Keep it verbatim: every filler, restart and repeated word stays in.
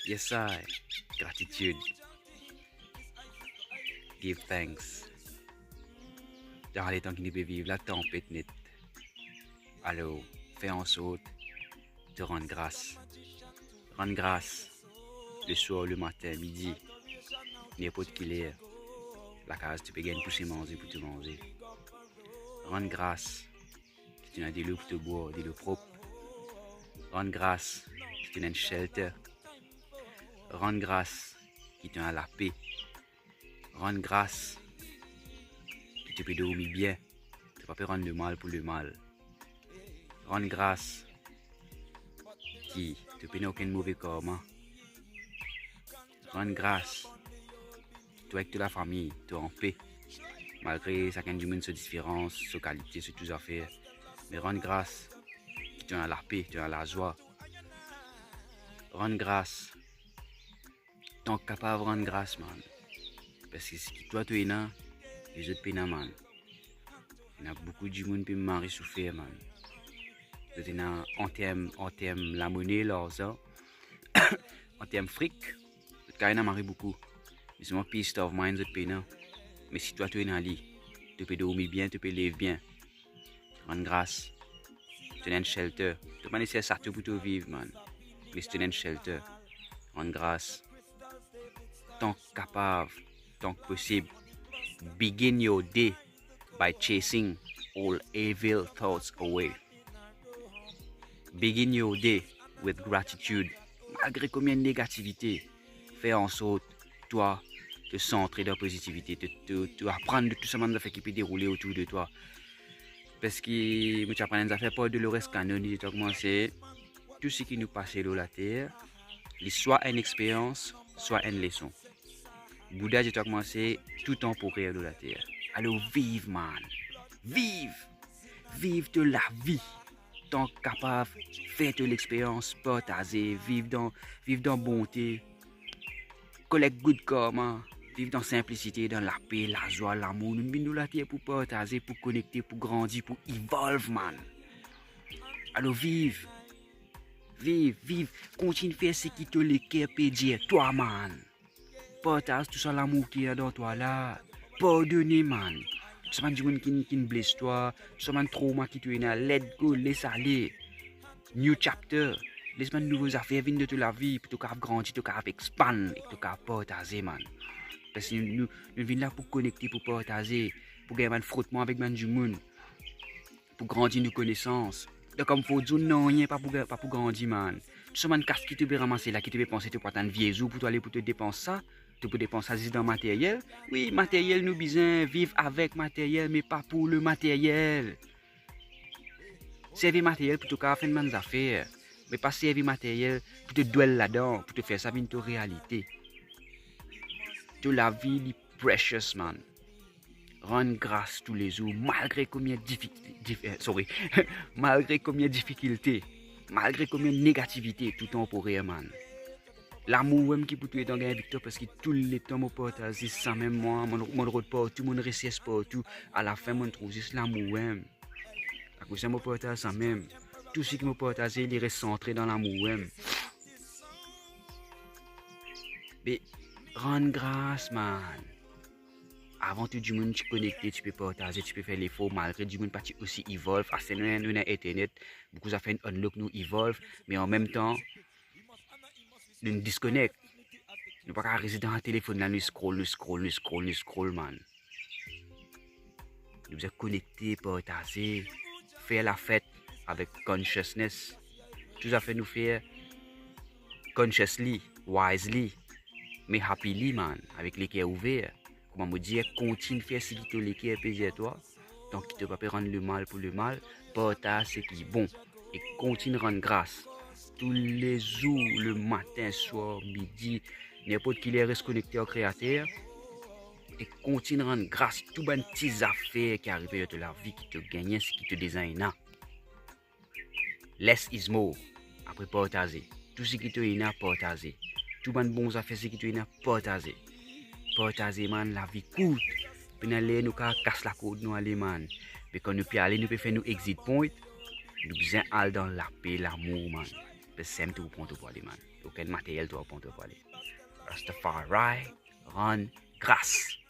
Yes I, gratitude. Give thanks. Dan letan ki nou pe viv la, tanpet net. Alor, fer ansort to rann gras. Rann gras leswar, lematin, midi, ninport ki ler. Lakaz to pe gagn tou se manze pou to manze. Rann gras ki to ena delo pou to bwar, delo prop. Rann gras ki to ena enn shelter. Rann gras ki to ena lape. Rann gras ki to pe dormi bien, to pa pe rann lemal pou lemal. Rann gras ki to pena okenn move karma. Rann gras ki twa ek to lafami to anpe, malgre sakenn dimoun so diferans, so kalite, so tou zafer. Me rann gras ki to ena lape, to ena lazwa. Rann gras, tank kapav rann gras, man. Parski seki twa to ena, lezot pena, man. Ena boukou dimoun pe mari soufer, man. Zot ena an term, an term lamone, larzan, an term frik, zot kapav ena mari boukou. Me selman peace of mind zot pena. Me si twa to ena li, to pe dormi bien, to pe lev bien, rann gras. To ena enn shelter. To pa neseser sato pou to viv, man. Me si to ena enn shelter, rann gras. Tank kapav, tank posib. Begin your day by chasing all evil thoughts away. Begin your day with gratitude. Malgre komie negativite, fer ansort twa to santre dan pozitivite, to, to, to aprann de tou sa bann zafer ki pe deroule otour de twa. Parski mo ti aprann enn zafer par Dolores Cannon, li dir twa kouma se, tou seki nou pase lor later, li swa enn experyans, swa enn leson. Bouda dir twa kouma se, tou tanporer lor later. Alor viv, man. Viv! Viv to lavi. Tank kapav, fer to lexperyans, partaze, viv dan, viv dan bonte, kolekt good karma, viv dan sinplisite, dan lape, lazwa, lamour. Nou vinn lor later pou partaze, pou konekte, pou grandi, pou evolve, man. Alor viv, viv, viv, kontign fer seki to leker pe dir twa, man. Partaz tou sa lamour ki ena dan twa la. Pardone, man. Tou sa bann dimoun ki, ki bles twa, tou sa bann trauma ki to ena, let go, les ale. New chapter. Les bann nouvo zafer vinn dan to lavi, pou to kapav grandi, to kapav expand, ek to kapav partaze, man. Parski nou, nou, nou vinn la pou konekte, pou partaze, pou gagn bann frotman avek bann dimoun, pou grandi nou konesans. Dan kom fort zour, nanye pa pou, pa pou grandi, man. Tou sa bann kas ki to pe ranmase la, ki to pe panse to pou atann vie zour pou to ale pou to depans sa, to pou depans sa zis dan materyel. Wi, materyel, nou bizin viv avek materyel, me pa pou lemateryel. Servi materyel pou to kapav fer bann zafer, me pa servi materyel pou to dwel ladan, pou to fer sa vinn to realite. To lavi, li precious, man. Rann gras toulezour, malgre komie difik-, dif-, eh, sorry, malgre komie difikilte, malgre komie negativite, tou tanporer, man. Lamour mem ki pou touletan gagn viktwar, parski touletan mo partaz samem mwa, mo, mo rod partou, mo reserch partou, alafin mo trouv zis lamour mem. Akoz sa mo partaz samem. Tou seki mo partaze, li res santre dan lamour mem. Be, rann gras, man. Avan tou dimoun ti konekte, ti pe partaze, ti pe fer lefor, malgre dimoun pa ti osi evolve. Aster nou, nou ena internet, boukou zafer inn unlock, nou evolve, me anmemtan, nou disconnect. Nou pa kapav res dan telefonn la, nou scroll, nou scroll, nou scroll, nou scroll, man. Nou bizin konekte, partaze, fer lafet avek consciousness. Tou zafer nou fer consciously, wisely, me happily, man, avek leker ouver. Kouma mo dir, kontign fer seki to leker pe dir twa, tanki to pa pe rann lemal pou lemal, partaz seki bon, e kontign rann gras. Toulezour, lematin, swar, midi, ninport ki ler, res konekte ar Kreater, e kontign rann gras tou bann ti zafer ki arive dan to lavi, ki to gagne, seki to deza ena. Less is more. Apre partaze. Tou seki to ena, partaze. Tou bann bon zafer seki to ena, partaze. Partaze, man, lavi kourt. Pena ler nou kapav kas lakord nou ale, man. Me kan nou pe ale, nou pe fer nou exit point, nou bizin al dan lape, lamour, man. pe sem tou pran tou pou ale, man. Okenn materyel tou pran tou pou ale. Rastafari rann gras.